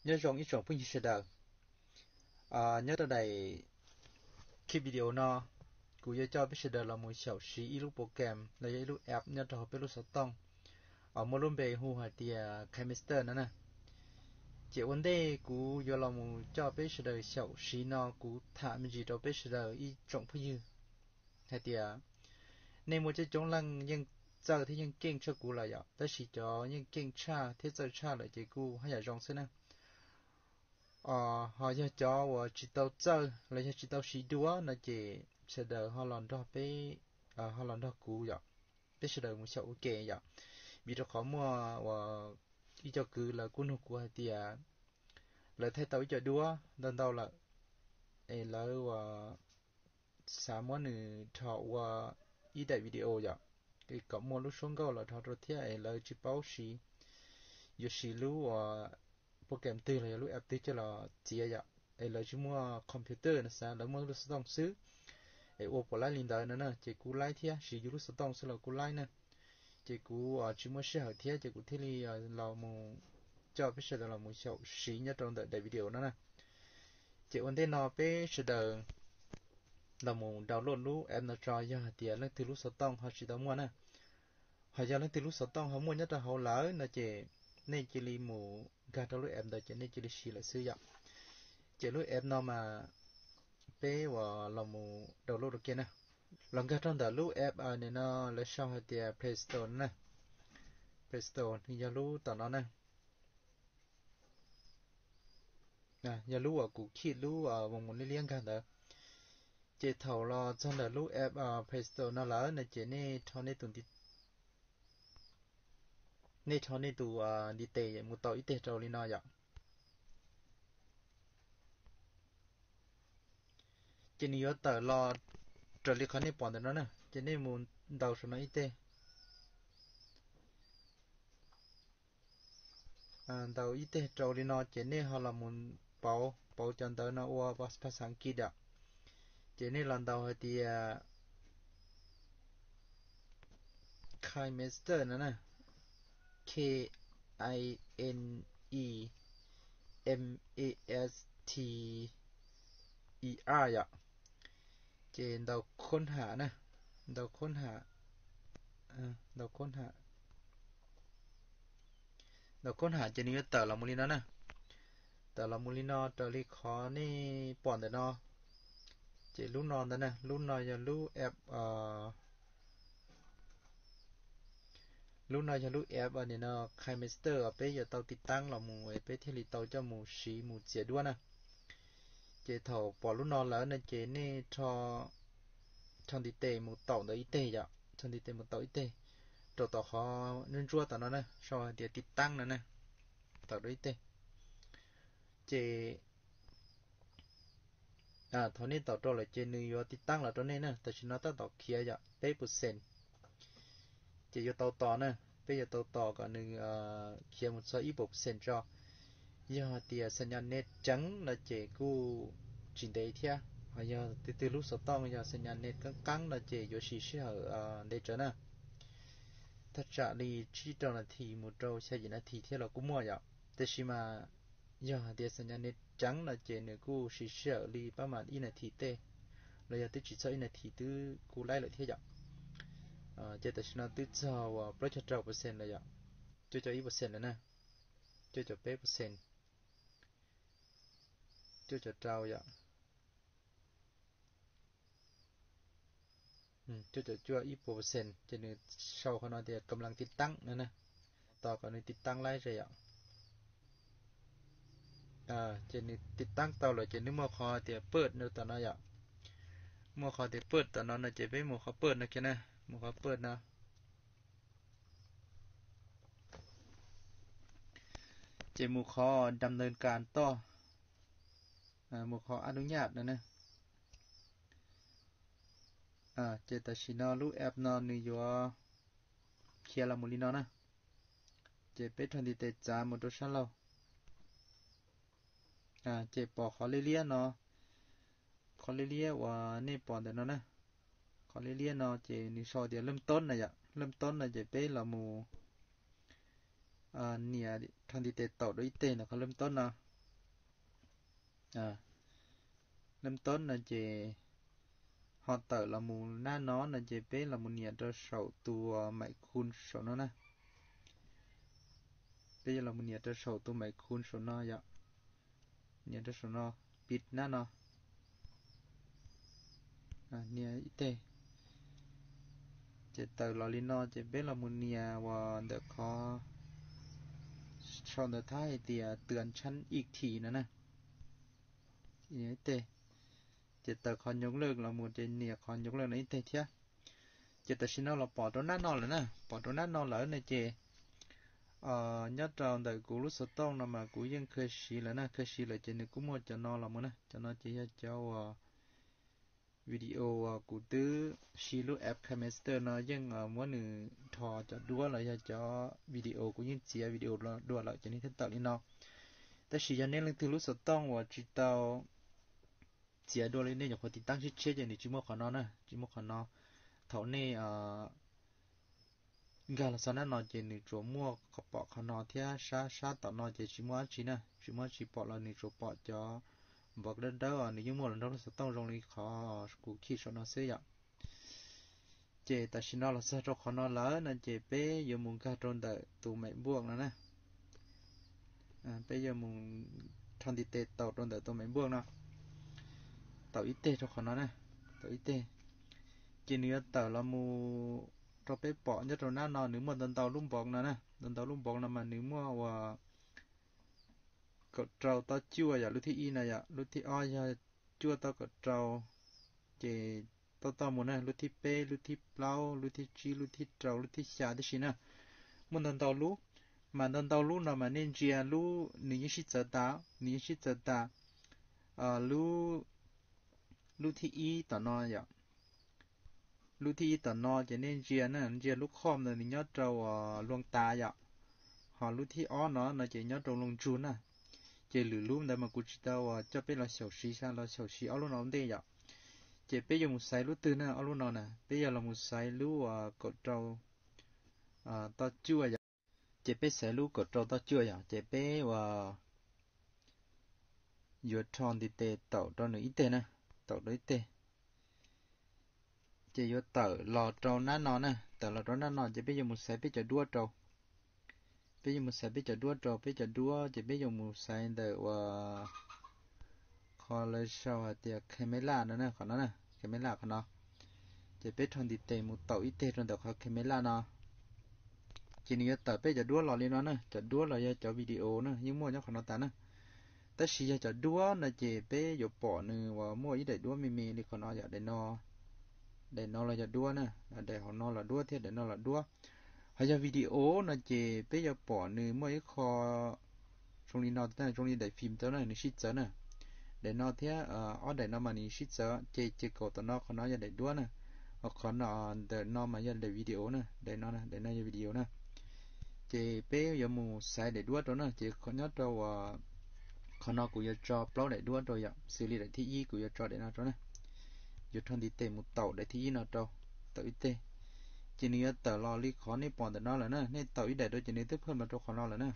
Nyob zoo ib tsoom phooj ywg sawv daws, nyob rau daim video no, kuv yuav coj peb sawv daws los mus xyaum siv ib lub program los yog ib lub app nyob rau hauv peb lub xov tooj, muaj lub npe hu hais tias KineMaster no na. Ces ua ntej kuv yuav los mus coj peb sawv daws xyaum siv no, kuv tham me ntsis rau peb sawv daws ib tsoom phooj ywg hais tias nej muaj coob coob leej yeej txawj thiab yeej keej tshaj kuv lawm yom, tab sis cov yeej keej tshaj thiab txawj tshaj lawm ces kuj haj yam zoo xwb na. Ho yog cov uas tsis tau txawj los yog tsis tau siv dua no ces sawv daws ho los nrog peb, ho los nrog kuv yom, peb sawv daws mus xyaum ua ke yom. Vim rau qhov muaj uas ib co kwv lawv kuj nug kuv hais tias lawv thaij tau ib co duab ntau ntau lawm, es lawv uas xav muab nws rho ua ib daim video yom, kom muaj lub suab nkauj los rho rau thiab es lawv tsis paub siv, yuav siv lub uas program twg los yog lub app twg coj los txiav yom, es lawv tsis muaj computer no xav, lawv muaj lub xov tooj xwb, es ua puas laib li ntawd no na, ces kuv laib thiab, siv yus lub xov tooj xwb los kuv laib na. Ces kuv tsis muaj sij hawm thiab ces kuv thiaj li los mus coj peb sawv daws los mus xyaum siv nyob rau ntawm daim video no na. Ces ua ntej no peb sawv daws los mus download lub app no tso, yog hais tias leej twg lub xov tooj ho tsis tau muaj na. Ho yog leej twg lub xov tooj ho muaj nyob rau hauv lawm no ces nej cia li mus nkag rau lub app ntawd ces nej cia li siv lawm xwb yom. Ces lub app no mas peb uas los mus download rau kiag na. Los nkag rau ntawm lub app nim no lawv sau hais tias Play Store na. Play Store nws yog lub tom no na. Yog lub uas kuv khij lub mus mus liab liab nkag ntawd. Ces thaum los txog ntawm lub app Play Store no lawm no ces nej rho nej tus, nej rho nej tus ntiv tes mus tau ib teg rau li no yom. Ces nws yuav tawm los raws li qhov nej pom ntawm no na, ces nej mus ntaus saum no ib teg. Ntaus ib teg rau li no ces nej ho los mus pauv, pauv cov ntawv no ua phas xas Askiv yom. Ces nej los ntaus hais tias KineMaster no na, K I N E M A S T E R yom. Ces ntaus khoob ham na, ntaus khoob ham, ntaus khoob ham, ntaus khoob ham ces nws yuav tawm los mus li no na. Tawm los mus li no raws li qhov nej pom ntawm no. Ces lub no ntawd na, lub no yog lub app, lub no yog lub app nim no KineMaster uas peb yuav tau tiv taab los mus es peb thiaj li tau coj mus siv mus txiav duab na. Ces thaum pom lub no lawm no ces nej rho ntiv tes mus taum ntawd ib teg yom, rho ntiv tes mus taum ib teg rau tom qhov ntsuab ntsuab tom no na, sau hais tias tiv taab no na, taum rau ib teg. Ces thaum nej taum rau lawm ces nws yuav tiv taab los rau nej na, tam sim no tab tom khiav yom peb percent. Ces yuav tau tos na, peb yuav tau tos kom nws khiav mus txog ib puas percent tso. Yog hais tias xas nyas net ceev no ces kuj tsis ntev thiab, ho yog tus twg lub xov tooj yog xas nyas net qeeb qeeb no ces yuav siv sij hawm ntev tsawv na. Thaj tsam li tsib rau nas this mus rau xya yim nas this thiab los kuj muaj yom. Tab sis mas yog hais tias xas nyas net ceev no ces nws kuj siv sij hawm li pab mas ib nas this tej, los yog twb tsis txog ib nas this twb kuj laib lawm thiab yom. Ces tam sim no twb txog uas plaub caug rau percent lawm yom, cuaj caum ib percent lawm na, cuaj caum peb percent, cuaj caum rau yom, cuaj caum cuaj ib puas percent ces nws sau qhov no tias kam lav tiv taab no na, tos kom nws tiv taab laib ze yom. Ces nws tiv taab tau lawm ces nws muaj qhov tias pawj rau tom no yom, muaj qhov tias pawj tom no no ces peb mus qhov pawj no kiag na, mus qhov pawj no. Ces mus qhov dam nees kas toj, mus qhov ab nub nyaj no na. Ces tam sim no lub app no nws yuav khiav los mus li no na. Ces peb rho ntiv tes txav mus rau sab laug. Ces pom qhov liab liab no, qhov liab liab uas nej pom ntawm no na, qhov liab liab no ces nws sau tias laj toob no yom, laj toob no ces peb los mus nias rho ntiv tes taum rau ib teg ntawm qhov laj toob no. Nab tob no ces ho tawm los mus nab no no ces peb los mus nias rau saum tus maim khu saum no na. Peb yuav los mus nias rau saum tus maim khu saum no yom. Nias rau saum no, pib nab no, nias ib teg. Ces tawm los li no ces peb los mus nias uas ntawm qhov sau ntawv Thaib hais tias tươn chắnอีกที no na. Nias ib teg. Ces tawm qhov nhấn lượt los mus ces nias qhov nhấn lượt no ib teg thiab. Ces tam sim no los pom rau nab no lawm na, pom rau nab no lawm no ces nyob rau ntawm kuv lub xov tooj no mas kuv yeej khawv siv lawm na, khawv siv lawm ces nws kuj muaj cov no los mus na. Cov no ces yog cov uas video uas kuv twb siv lub app KineMaster no yeej muab nws rho cov duab los yog cov video kuv yeej txiav video dua lawm ces nws thiaj tawm li no. Tab sis yog nej leej twg lub xov tooj uas tsis tau txiav dua li nej nyuam qhuav tiv taab tshiab tshiab ces nws tsis muaj qhov no na, tsis muaj qhov no. Thaum nej nkag los txog nab no ces nws tsuas muaj qhov pom qhov no thiab sab sab tom no ces tsis muaj dab tsi na, tsis muaj dab tsi pom los nws tsuas pom cov npov dawb dawb os, nws yeej muaj los nrog lub xov tooj zoo li qhov kuv khij saum no xwb yom. Ces tam sim no los txog rau qhov no lawm no ces peb yuav mus nkag rau ntawm tus maim npuaj no na. Peb yuav mus rho ntiv tes taus rau ntawm tus maim npuaj no, taus ib teg rau qhov no na, taus ib teg. Ces nws yuav tawm los mus rau peb pom nyob rau nab no nws muaj ntau ntau lub npoov no na, ntau ntau lub npoov no mas nws muaj uas kaum rau toj cuaj yom, lub thib ib no yom, lub thib ob yog cuaj toj kaum rau, ces toj toj mus na, lub thib peb, lub thib plaub, lub thib tsib, lub thib rau, lub thib xya tib si na. Muaj ntau ntau lub, mas ntau ntau lub no mas nej ntsia lub nws yeej sib txawv tas, nws yeej sib txawv tas. Lub, lub thib ib tom no yom, lub thib ib tom no ces nej ntsia na, ntsia lub qhov ntawd nws nyob rau uas luag tas yom, ho lub thib ob no no ces nyob rau luag ntsug na. Ces lwm lub ntawd mas kuv tsis tau uas coj peb los xyaum siv, los xyaum siv ob lub no ua ntej yom. Ces peb yuav mus xaiv lub twg na, ob lub no na, peb yuav los mus xaiv lub uas kaum rau toj cuaj yom. Ces peb xaiv lub kaum rau toj cuaj yom, ces peb uas yuav rho ntiv tes taum rau nws ib teg na, taum rau ib teg. Ces yuav tawm los rau nab no na, tawm los rau nab no ces peb yuav mus xaiv peb cov duab rau. Peb yuav mus xaiv peb cov duab rau, peb cov duab ces peb yuav mus xaiv ntawm uas qhov lawv sau hais tias camera no na, qhov no na, camera qhov no. Ces peb rho ntiv tes mus taum ib teg rau ntawm qhov camera no. Ces nws yuav tawm peb cov duab los li no na, cov duab los yog cov video na, yeej muaj nyob qhov no tas na. Tab sis yog cov duab no ces peb yuav pom nws uas muaj ib daim duab me me li qhov no yom, daim no, daim no los yog duab na, daim hauv no los duab thiab daim no los duab. Ho yog video no ces peb yuav pom nws muaj ib qho zoo li no, zoo li daim phim tau na, nws sib txawv na. Daim no thiab ob daim no mas nws sib txawv, ces ces kaum tom no qhov no yog daim duab na, ho qhov no, ntawm no mas yog daim video na, daim no, daim no yog video na. Ces peb yuav mus xaiv daim duab rau na, ces nyob rau uas qhov no kuv yuav tso plaub daim duab rau yom, xws li daim thib ib kuv yuav tso daim no rau na. Yuav rho ntiv tes mus taum daim thib ib no rau, taum ib teg. Ces nws yuav tawm los li qhov nej pom ntawm no lawm na, nej taum ib daim rau ces nws twb phaj los rau qhov no lawm na.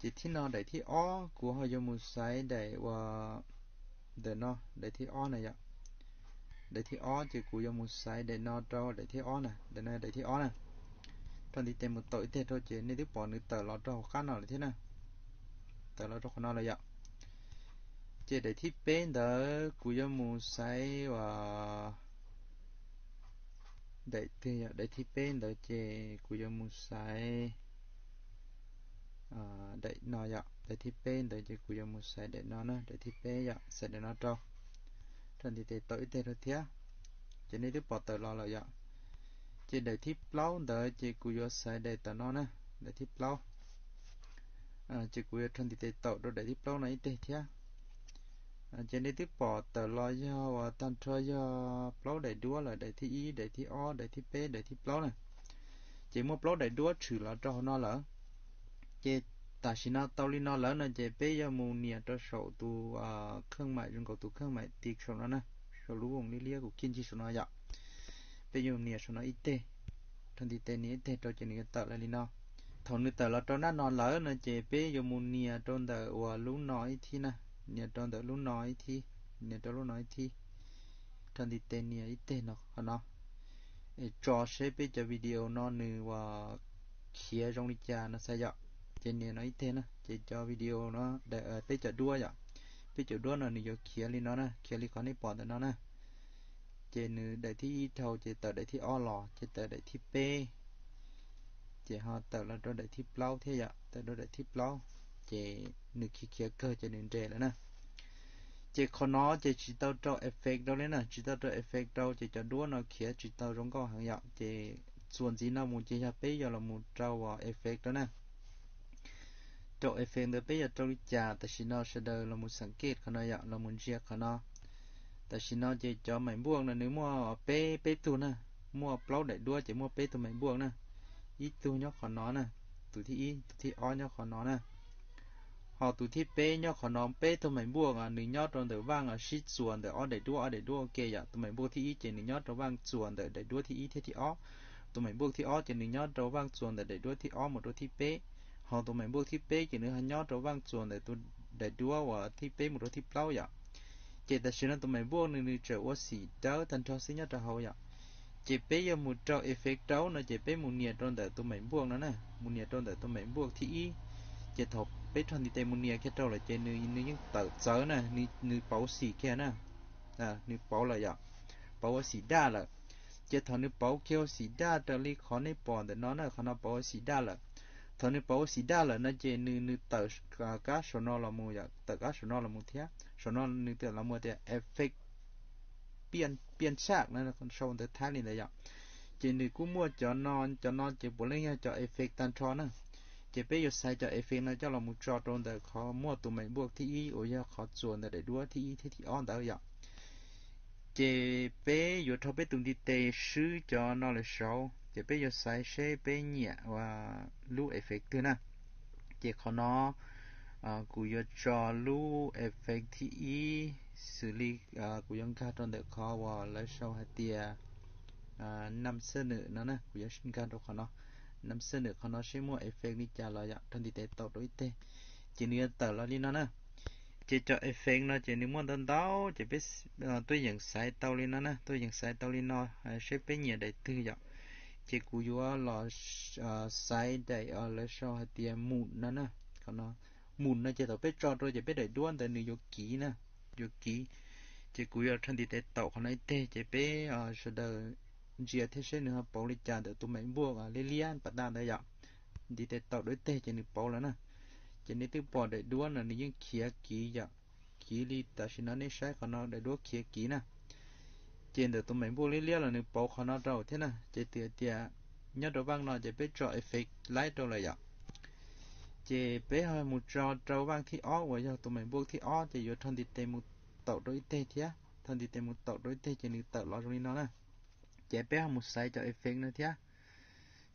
Ces thib no daim thib ob kuv ho yuav mus xaiv daim uas ntawm no, daim thib ob na yom. Daim thib ob ces kuv yuav mus xaiv daim no rau daim thib ob na, daim no daim thib ob na. Rho ntiv tes mus taum ib teg rau ces nej twb pom nws tawm los rau hauv qab no lawm thiab na. Tawm los rau qhov no lawm yom. Ces daim thib peb ntawd kuv yuav mus xaiv uas daim twg yom, daim thib peb ntawd ces kuv yuav mus xaiv daim no yom, daim thib peb ntawd ces kuv yuav mus xaiv daim no na, daim thib peb yom, xaiv daim no rau. Rho ntiv tes taum ib teg rau thiab, ces nej twb pom tawm los lawm yom. Ces daim thib plaub ntawd ces kuv yuav xaiv daim tom no na, daim thib plaub. Ces kuv yuav rho ntiv tes taum rau daim thib plaub no ib teg thiab. Ces nej twb pom tawm los yog uas tag nrho yog plaub daim duab lawm, daim thib ib, daim thib ob, daim thib peb, daim thib plaub na. Ces muaj plaub daim duab tshwm los rau hauv no lawm. Ces tam sim no tau li no lawm no ces peb yuav mus nias rau saum tus khej maim, zoo nkaus tus khej maim tiv saum no na, saum lub voos liab liab kuv kiag ncig saum no yom. Peb yuav mus nias saum no ib teg, rho ntiv tes nias ib teg rau ces nws yuav tawm los li no. Thaum nws tawm los rau nab no lawm no ces peb yuav mus nias rau ntawm uas lub no ib thib na. nias rau ntawm lub no ib thib, nias rau lub no ib thib, rho ntiv tes nias ib teg no qhov no, es tso seb peb cov video no nws ua khiav zoo li cas no xav yom. Ces nias no ib teg na ces cov video no, peb cov duab yom, peb cov duab no nws yuav khiav li no na, khiav li qhov nej pom ntawm no na. Ces nws daim thib ib dhau ces tawm daim thib ob los ces tawm daim thib peb, ces ho tawm los rau daim thib plaub thiab yom, tawm rau daim thib plaub, ces nws khiav khiav kawg ces nws nres lawm na. Ces qhov no ces tsis tau rau effect rau li na, tsis tau rau effect rau ces cov duab no khiav tsis tau zoo nkauj heev yom. Ces txuas ntxiv no mus ces yog peb yuav los mus rau effect rau na. Rau effect ntawd peb yuav rau li cas tam sim no sawv daws los mus xam kej qhov no yom, los mus ntsia qhov no. Tam sim no ces cov maim npuaj no nws muaj peb, peb tug na, muaj plaub daim duab ces muaj peb tug maim npuaj na. Ib tug nyob qhov no na, tus thib ib, tus thib ob nyob qhov no na, ho tus thib peb nyob qhov no. Peb tug maim npuaj nws nyob rau ntawm vaj sib txuas ntawm ob daim duab, ob daim duab ua ke yom. Tus maim npuaj thib ib ces nws nyob rau vaj txuas ntawm daim duab thib ib thiab thib ob. Tus maim npuaj thib ob ces nws nyob rau vaj txuas ntawm daim duab thib ob mus rau thib peb, ho tus maim npuaj thib peb ces nws ho nyob rau vaj txuas ntawm tus daim duab uas thib peb mus rau thib plaub yom. Ces tam sim no tus maim npuaj nws nws tseem ua xim dawb tag nrho xwb nyob rau hauv yom. Ces peb yuav mus rau effect rau no ces peb mus nias rau ntawm tus maim npuaj no na, mus nias rau ntawm tus maim npuaj thib ib. Ces thaum peb rho ntiv tes mus nias kiag rau lawm ces nws nws yeej tawm txawv na, nws pauv xim kiag na, nws pauv lawm yom, pauv ua xim daj lawm. Ces thaum nws pauv kiag ua xim daj raws li qhov nej pom ntawm no na, qhov no pauv ua xim daj lawm. Thaum nws pauv ua xim daj lawm no ces nws nws tawm kab saum no los mus yom, tawm kab saum no los mus thiab. Saum no nws tawm los mus tias effect piaj tshaj na, sau ntawv Thaib li ntawd yom. Ces nws kuj muaj cov no, cov no ces puav leej yog cov effect tag nrho na. Ces peb yuav xaiv cov effect no coj los mus tso rau ntawm qhov muaj tus maim npuaj thib ib uas yog qhov txuas ntawm daim duab thib ib thiab thib ob ntawd yom. Ces peb yuav rho peb tus ntiv tes swb cov no lawm saud ces peb yuav xaiv seb peb nyiam ua lub effect twg na. Ces qhov no kuv yuav tso lub effect thib ib, xws li kuv yuav nkag rau ntawm qhov uas lawv sau hais tias nam xab nwm no na, kuv yuav nkag rau qhov no, nam xab nwm qhov no seb muaj effect li cas los yom, rho ntiv tes taum rau ib teg, ces nws yuav tawm los li no na. Ces cov effect no ces nws muaj ntau ntau ces peb tuaj yeem xaiv tau li no na, tuaj yeem xaiv tau li no, seb peb nyiam daim twg yom. Ces kuv yuav los xaiv daim lawv sau hais tias mus no na. Qhov no, mus no ces thaum peb tso rau ces peb daim duab ntawd nws yuav kiv na, yuav kiv. Ces kuv yuav rho ntiv tes taum qhov no ib teg ces peb sawv daws ntsia thiab seb nws ho pauv li cas ntawm tus maim npuaj liab liab pas tag ntawd yom. Ntiv tes taum rau ib teg ces nws pauv lawm na. Ces nej twb pom daim duab no nws yeej khiav kiv yom, kiv li tam sim no nej saib qhov no daim duab khiav kiv na. Ces ntawm tus maim npuaj liab liab los nws pauv qhov no rau thiab na. Ces tias tias nyob rau vaj no ces peb tso effect laib rau lawm yom. Ces peb ho mus tso rau vaj thib ob uas yog tus maim npuaj thib ob ces yuav rho ntiv tes mus taum rau ib teg thiab, rho ntiv tes mus taum rau ib teg ces nws tawm los zoo li no na. Ces peb ho mus xaiv cov effect no thiab.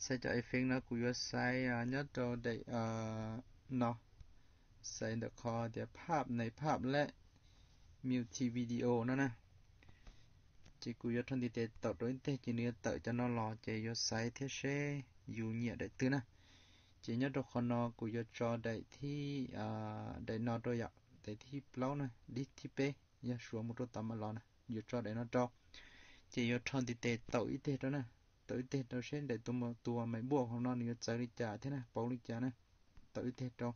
Xaiv cov effect no kuv yuav xaiv nyob rau daim no, xaiv ntawm qhov tias phaj nais phaj lab multi video no na. Ces kuv yuav rho ntiv tes taum rau ib teg ces nws yuav tawm cov no los ces yuav xaiv thiab seb yus nyiam daim twg na. Ces nyob rau qhov no kuv yuav tso daim thib, daim no rau yom, daim thib plaub na, thib peb, yog suav mus rau tom mam los na, yuav tso daim no rau. Ces yuav rho ntiv tes taum ib teg rau na, taum ib teg rau seb daim tus maim npuaj hauv no nws yuav txawv li cas thiab na, pauv li cas na. Taum ib teg rau.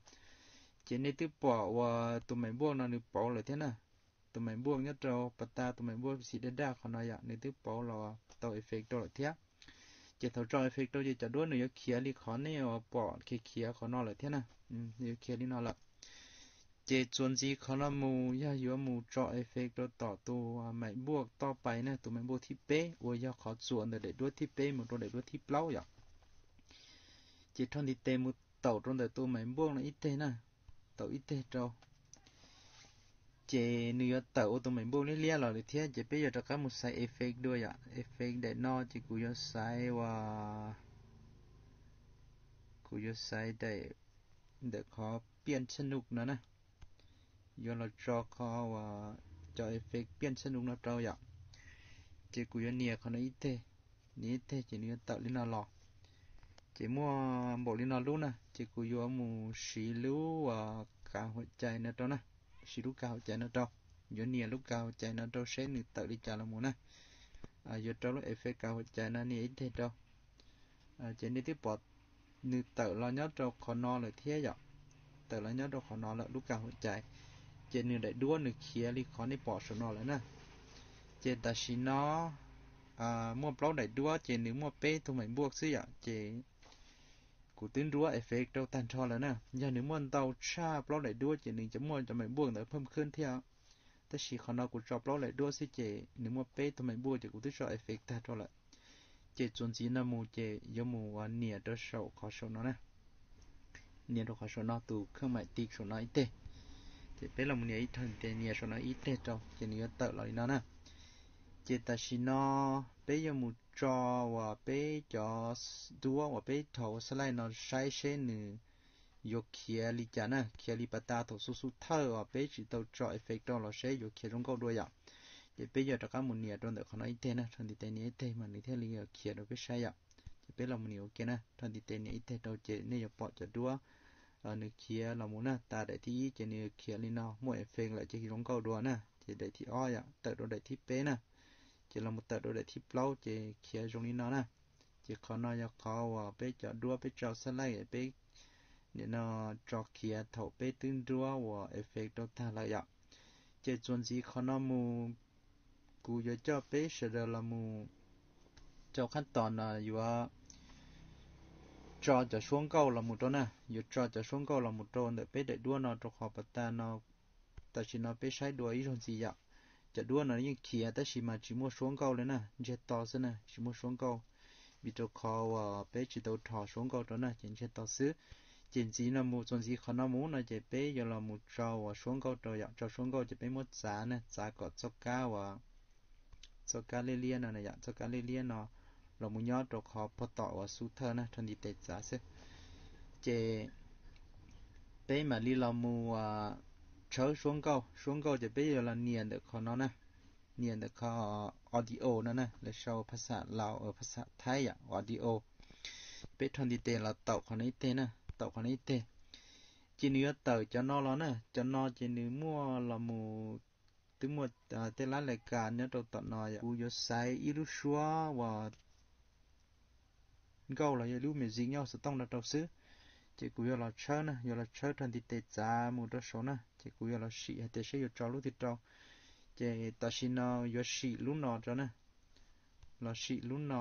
Ces nej twb pom uas tus maim npuaj no nws pauv lawm thiab na. Tus maim npuaj nyob rau pas tas, tus maim npuaj xim daj daj qhov no yom, nws twb pauv los tau effect rau lawm thiab. Ces thaum tso effect rau ces cov duab nws yuav khiav li qhov nej uas pom khiav khiav qhov no lawm thiab na. Nws yuav khiav li no lawm. Ces txuas ntxiv qhov no mus yog yuav mus tso effect rau tom tus maim npuaj toj pais na, tus maim npuaj thib peb uas yog qhov txuas ntawm daim duab thib peb mus rau daim duab thib plaub yom. Ces rho ntiv tes mus taum rau ntawm tus maim npuaj no ib teg na, taum ib teg rau. Ces nws yuav tawm ua tus maim npuaj liab liab los lawm thiab. Ces peb yuav rov qab mus xaiv effect dua yom. Effect daim no ces kuv yuav xaiv ua, kuv yuav xaiv daim ntawm qhov piaj tshaj nuj no na. Yuav los tso qhov uas cov effect piaj tshaj nuj no rau yom. Ces kuv yuav nias qhov no ib teg, nias ib teg ces nws yuav tawm li no los. Ces muaj npaum li no lub na, ces kuv yuav mus siv lub uas kav huam cai no rau na. siv lub kas hauv cai no rau. Yuav nias lub kas hauv cai no rau seb nws tawm li cas los mus na. Yuav rau lub effect kas hauv cai no nias ib teg rau. Ces nej twb pom nws tawm los nyob rau qhov no lawm thiab yom. Tawm los nyob rau qhov no lawm lub kas hauv cai. Ces nws daim duab nws khiav li qhov nej pom saum no lawm na. Ces tam sim no muaj plaub daim duab ces nws muaj peb tug maim npuaj xwb yom. Ces kuv twb nruab effect rau tag nrho lawm na. Yog nws muaj ntau tshaj plaub daim duab ces nws cov muaj cov maim npuaj ntawd phaj khwb thiab. Tab sis qhov no kuv tso plaub daim duab xwb ces nws muaj peb tug maim npuaj ces kuv twb tso effect tag rau lawm. Ces txuas ntxiv no mus ces yuav mus nias rau saum qhov saum no na. Nias rau qhov saum no tus khab maim tiv saum no ib teg. Ces peb los mus nias ib teg, nias saum no ib teg rau ces nws yuav tawm los li no na. Ces tam sim no peb yuav mus tso uas peb cov duab uas peb thaum slide no saib seb nws yuav khiav li cas na, khiav li pas tas thaum xu xu thawj uas peb tsis tau tso effect rau los seb yuav khiav zoo nkauj dua yom. Ces peb yuav rov qab mus nias rau ntawm qhov no ib teg na, rho ntiv tes nias ib teg mas nws thiaj li khiav rau peb saib yom. Ces peb los mus nias ua ke na, rho ntiv tes nias ib teg rau ces nej yuav pom cov duab nws khiav los mus na. Tas daim thib ib ces nws khiav li no, muaj effect lawm ces zoo nkauj dua na. Ces daim thib ob yom, tawm rau daim thib peb na, ces los mus tawm rau daim thib plaub ces khiav zoo li no na. Ces qhov no yog qhov uas peb cov duab peb tso slide peb nim no tso khiav thaum peb twb nruab uas effect rau tag lawm yom. Ces txuas ntxiv qhov no mus, kuv yuav coj peb sawv daws los mus rau qhab tos no yuav tso cov suab nkauj los mus rau na, yuav tso cov suab nkauj los mus rau ntawm peb daim duab no rau qhov pas tas no tam sim no peb saib dua ib zaug ntxiv yom. Cov duab no yeej khiav tab sis mas tsis muaj suab nkauj li na, ntsiag to xwb na, tsis muaj suab nkauj. Vim rau qhov uas peb tsis tau rho suab nkauj rau na ces ntsiag to xwb. Ces ntxiv no mus, txuas ntxiv qhov no mus no ces peb yuav los mus tso uas suab nkauj rau yom, tso suab nkauj ces peb muab txav na, txav kom txoj kab uas txoj kab liab liab no yom, txoj kab liab liab no los mus nyob rau qhov pog tom uas xu thawj na, rho ntiv tes txav xwb. Ces peb mam li los mus tshawb suab nkauj, suab nkauj ces peb yuav los nias ntawm qhov no na, nias ntawm qhov audio no na, lawv sau phas xas Laus, phas xas Thaib yom, audio. Peb rho ntiv tes los taum qhov no ib teg na, taum qhov no ib teg. Ces nws yuav tawm cov no los na, cov no ces nws muaj los mus, twb muaj tej lab lais kas nyob rau tom no yom. Kuv yuav xaiv ib lub suab uas nkauj los yog lub music nyob xov tooj no rau xwb. Ces kuv yuav los tshawb na, yuav los tshawb rho ntiv tes txav mus rau saud na, ces kuv yuav los sim hais tias seb yuav tso lub twg rau. Ces tam sim no yuav sim lub no rau na, los sim lub no,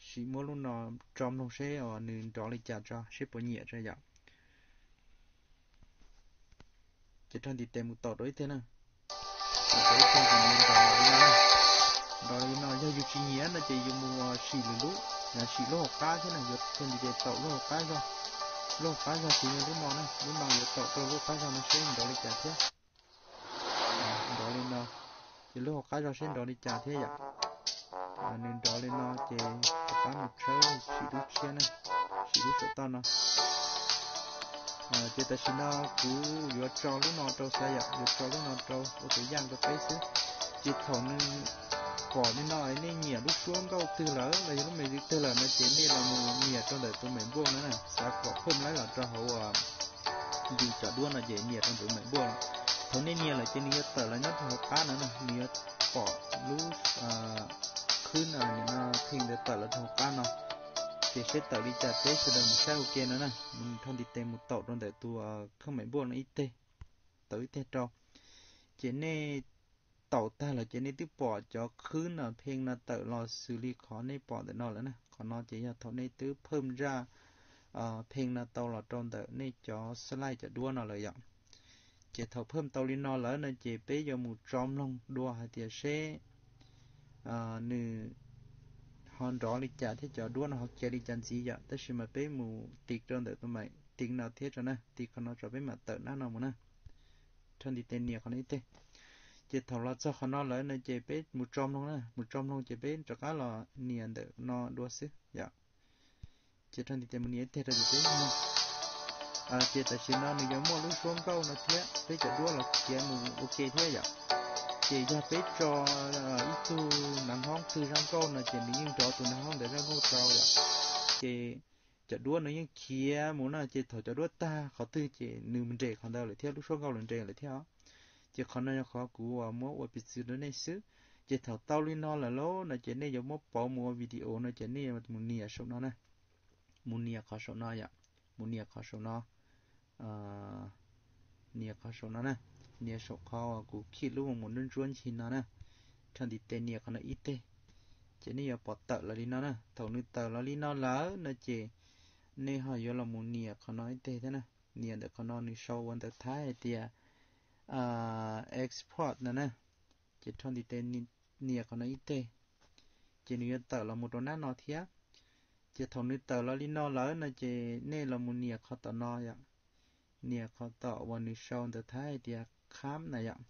sim muab lub no tso mloog seb nws nrov li cas tso, seb puas nyiam tso yom. Ces rho ntiv tes mus taum rau ib teg na. Taum rau ib teg ces nws nrov li no, nrov li no. Yog yus tsis nyiam no ces yus mus sim lwm lub, sim lub hauv qab thiab na, yuav rho ntiv tes taum lub hauv qab zog. Lub hauv qab zog ces yog lub no na, lub no yuav taum rau lub qab zog no seb nrov li cas thiab. Nrov li no, ces lub hauv qab zog seb nrov li cas thiab yom. Nws nrov li no ces rov qab mus tshawb sim lub tshiab na, sim lub saum toj no. Ces tam sim no kuv yuav tso lub no rau xwb yom, yuav tso lub no rau ua tus yaj rau peb xwb. Ces thaum nws pom li no nej nyiam lub suab nkauj twg lawm los yog lub music twg lawm no ces nej los mus nias rau ntawm tus maim npuaj no na, xav kom phwj laib los rau hauv uas ntim cov duab no ces nias rau ntawm maim npuaj. Thaum nej nias lawm ces nws yuav tawm los nyob rau hauv qab no na, nws yuav pom lub khwb no, no pheej ntawd tawm los rau hauv qab no. Ces seb tawm li cas peb sawv daws mus saib ua ke no na, mus rho ntiv tes mus taum rau ntawm tus khab maim npuaj no ib teg, taum ib teg rau. Ces nej taum tag lawm ces nej twb pom cov khwb no pheej no tawm los xws li qhov nej pom ntawm no lawm na. Qhov no ces yog thaum nej twb phwj zaj pheej no tau los rau ntawm nej cov slide cov duab no lawm yom. Ces thaum phwj tau li no lawm no ces peb yuav mus tso mloog dua hais tias seb nws ho nrov li cas thiab cov duab no ho khiav li cas ntxiv yom. Tab sis mas peb mus tiv rau ntawm tus maim tiv no thiab tso na, tiv qhov no tso peb mam tawm nab no mus na. Rho ntiv tes nias qhov no ib teg. Ces thaum los txog qhov no lawm no ces peb mus tso mloog na, mus tso mloog ces peb rov qab los nias ntawm no dua xwb yom. Ces rho ntiv tes mus nias ib teg rau ces peb mloog. Ces tam sim no nws yuav muaj lub suab nkauj no thiab peb cov duab los khiav mus ua ke thiab yom. Ces yog peb tso ib tug nav hoob twg zaj nkauj no ces nws yeej nrov tus nav hoob ntawd zaj nkauj rau yom. Ces cov duab nws yeej khiav mus no ces thaum cov duab tag qhov twg ces nws nres qhov ntawd lawm thiab, lub suab nkauj los nres lawm thiab. Ces qhov no yog qhov kuv uas muab ua piv txwv rau nej xwb. Ces thaum tau li no lawm lauj no ces nej yuav muab pauv mus ua video no ces nej yuav mus nias saum no na, mus nias qhov saum no yom, mus nias qhov saum no, nias qhov saum no na, nias saum qhov uas kuv khij lub mus ntsuab ntsuab ncig no na, rho ntiv tes nias qhov no ib teg, ces nej yuav pom tawm los li no na. Thaum nws tawm los li no lawm no ces nej ho yuav los mus nias qhov no ib teg thiab na, nias ntawm qhov no nws sau ua ntawv Thaib hais tias export no na, ces rho ntiv tes nias qhov no ib teg, ces nws yuav tawm los mus rau nab no thiab. Ces thaum nws tawm los li no lawm no ces nej los mus nias qhov tom no yom, nias qhov tom uas nws sau ntawv Thaib hais tias khab na yom,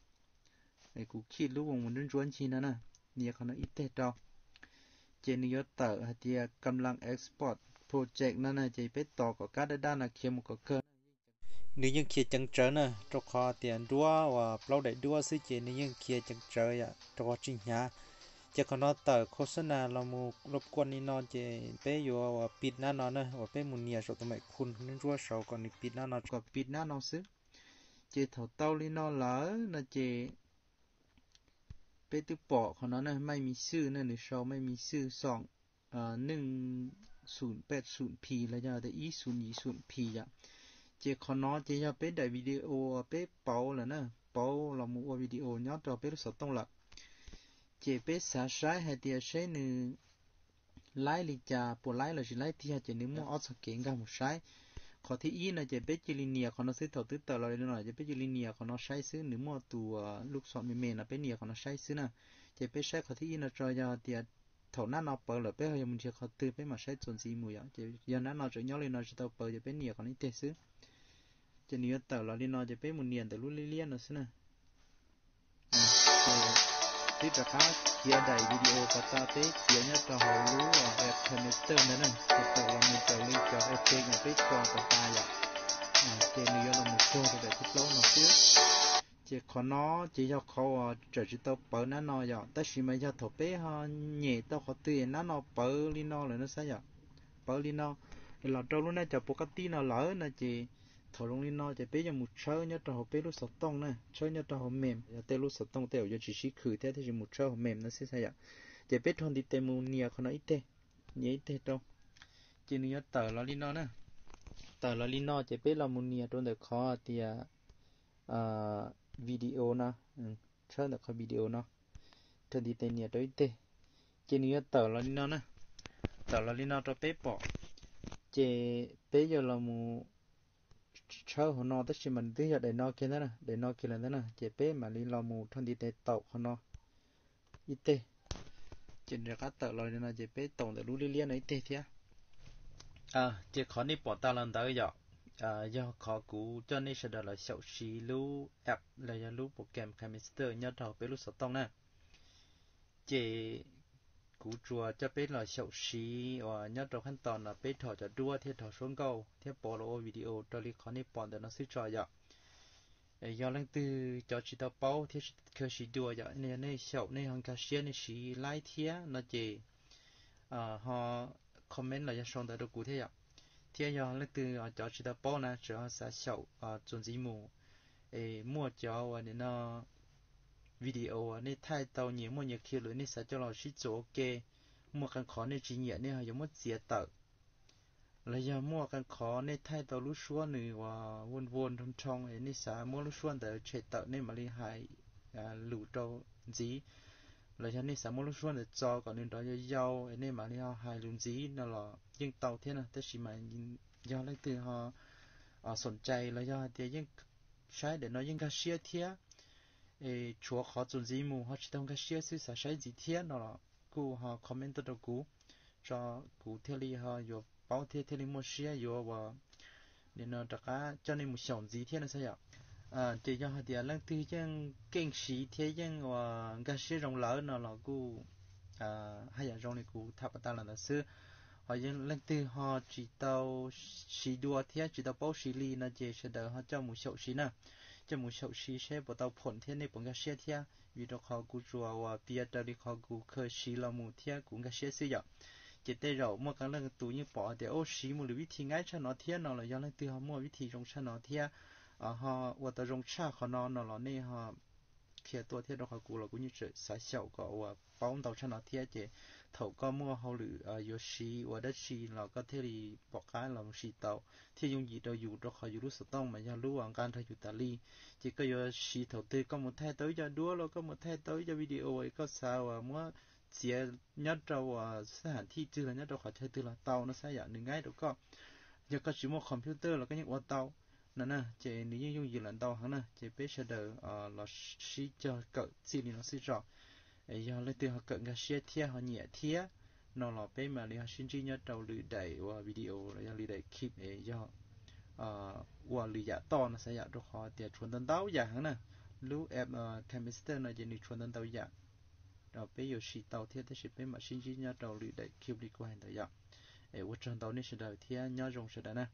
kuv khij lub mus ntsuab ntsuab ncig no na, nias qhov no ib teg rau, ces nws yuav tawm hais tias กำลัง export project no na, ces peb tos kom kab daj daj no khiav mus kom kawg. Nws yeej khiav ceev tsawv na, rau qhov tias nruab uas plaub daim duab xwb ces nws yeej khiav ceev tsawv yom, rau qhov tsis hnyav. Ces qhov no tawm khos xab nas los mus lub kuaj li no ces peb yuav uas pij nab no na, uas peb mus nias saum tus maim khu ntsuab saud kom nws pij nab no, kom pij nab no xwb. Ces thaum tau li no lawm no ces peb twb pom qhov no na, ไม่มีชื่อ na, nws sau ไม่มีชื่อ xoom neej xum pej xum phi los yog tias ib xum yim xum phi yom. Ces qhov no ces yog peb daim video peb pauv lawm na, pauv los mus ua video nyob rau peb lub xov tooj lawm. Ces peb xav saib hais tias seb nws laib li cas, puas laib los tsis laib tiag, ces nws muaj ob txoj kev nkag mus saib. Qhov thib ib no ces peb cia li nias qhov no xwb, thaum twb tawm los li no ces peb cia li nias qhov no saib xwb, nws muaj tus lub xom me me no peb nias qhov no saib xwb na. Ces peb saib qhov thib ib no tso, yog tias thaum nab no pawv lawm peb ho yuav mus nrhiav qhov twg peb mam saib txuas ntxiv mus yom. Ces yog nab no tseem nyob li no tsis tau pawv ces peb nias qhov no ib teg xwb. Ces nws yuav tawm los li no ces peb mus nias ntawm lub liab liab no xwb na. Ces peb rov qab khiav daim video kom tas, peb khiav nyob rau hauv lub web connector ntawd na, ces tawm los mus raws li cov ej peb tso kom tas yom. Ces nws yuav los mus txog rau daim thib plaub no xwb. Ces qhov no ces yog qhov uas tseem tsis tau pawv nab no yom, tab sis mas yog thaum peb ho nyem tau qhov twg nab no pawv li no lawm no xav yom, pawv li no los rau lub nab cov puas koj tib no lawm no ces thaum zoo li no ces peb yuav mus tshawb nyob rau hauv peb lub xov tooj na, tshawb nyob rau hauv mem, yog tej lub xov tooj tej uas yuav tsis sib khwm thiab thiaj tsis mus tshawb hauv mem no xwb xav yom. Ces peb rho ntiv tes mus nias qhov no ib teg, nias ib teg rau, ces nws yuav tawm los li no na. Tawm los li no ces peb los mus nias rau ntawm qhov tias video no, tshawb ntawm qhov video no, rho ntiv tes nias rau ib teg, ces nws yuav tawm los li no na. Tawm los li no rau peb pom, ces peb yuav los mus tshawb hauv no tab sis mas nws twb yog daim no kiag ntawd na, daim no kiag lawm ntawd na, ces peb mam li los mus rho ntiv tes taum qhov no ib teg, ces nws rov qab tawm los li no ces peb taum ntawm lub liab liab no ib teg thiab. Ces qhov nej pom tas los ntawd yom, yog qhov kuv coj nej sawv daws los xyaum siv lub app los yog lub program KineMaster nyob rau peb lub xov tooj na. Ces kuv tsuas coj peb los xyaum siv uas nyob rau qhab tos no peb rho cov duab thiab rho suab nkauj thiab pov los ua video raws li qhov nej pom ntawm no xwb tso yom. Yog leej twg cov tsis tau paub thiab khaws siv dua yom, nej xyaum nej ho nkag siab nej siv laib thiab no ces ho comment los yog sau ntawv rau kuv thiab yom. Thiab yog leej twg cov tsis tau paub na tseem xav xyaum txuas ntxiv mus es muaj cov uas nim no video uas nej thaij tau nyias muaj nyias khi lwm nej xav coj los sib txuas ua ke, muaj qee qhov nej tsis nyiam nej ho yuav muab txiav tawm, los yog muaj qee qhov nej thaij tau lub suab nws uas vuj vuj nroo nroo es nej xav muab lub suab ntawd tshem tawm nej mam li hais lus rau ntxiv, los yog nej xav muab lub suab ntawd txo kom nws nrov yau yau es nej mam li ho hais lus ntxiv no los yeej tau thiab na. Tab sis mas yog leej twg ho xoom cai los yog hais tias yeej saib daim no yeej nkag siab thiab, es tshuav qhov txuas ntxiv mus ho tsis tau nkag siab xwb xav saib ntxiv thiab no los kuj ho comment tuaj rau kuv, tso kuv thiaj li ho yuav paub thiab thiaj li muaj siab yuav uas nim no rov qab coj nej mus xyaum ntxiv thiab no xwb yom. Ces yog hais tias leej twg yeej keej siv thiab yeej uas nkag siab zoo lawm no los kuj haj yam zoo li kuv tham pas tas los ntawd xwb. Ho yog leej twg ho tsis tau siv dua thiab tsis tau paub siv li no ces sawv daws ho coj mus xyaum siv na. Coj mus xyaum siv seb puas tau phoom thiab nej puas nkag siab thiab, vim rau qhov kuv tsuas uas piav raws li qhov kuv khaws siv los mus thiab kuv nkag siab xwb yom. Ces tej zaum muaj qee leej tus yeej pom tias, o, siv mus lwm vib thi nqaib tshaj no thiab no los yog leej twg ho muaj vib thi zoo tshaj no thiab, ho ua tau zoo tshaj qhov no no los nej ho qhia tuaj thiab, rau qhov kuv los kuv yeej tseem xav xyaum kom uas paub ntau tshaj no thiab. Ces thaum koj muaj hauj lwm yuav siv ua dab tsi los koj thiaj li pom qab los mus siv tau, thiaj yooj yim rau yus, rau qhov yus lub xov tooj mas yog lub uas nqa nrog yus tas li. Ces koj yuav siv thaum twg, koj mus thaij tau ib co duab los koj mus thaij tau ib co video koj xav uas muab txiav nyob rau uas xab ham thij twg los nyob rau qhov chaw twg los tau no xwb yom, nws nqaib rau koj. Yog koj tsis muaj computer los koj yeej ua tau no na. Ces nws yeej yooj yim lawm ntau heev na. Ces peb sawv daws los sib cog kawm txij li no xwb tso. Yog leej twg ho kawm nkag siab thiab ho nyiam thiab no los peb mam li ho sib ntsib nyob rau lwm daim uas video los yog lwm daim clip es yog ua lwm yam toj no xwb yom, rau qhov tias tshuav ntau ntau yam heev na. Lub app KineMaster no ces nws tshuav ntau ntau yam peb yuav siv tau thiab. Tab sis peb mam sib ntsib nyob rau lwm daim clip li kuv hais ntawd yom. Es ua tsaug ntau nej sawv daws thiab nyob zoo sawv daws na.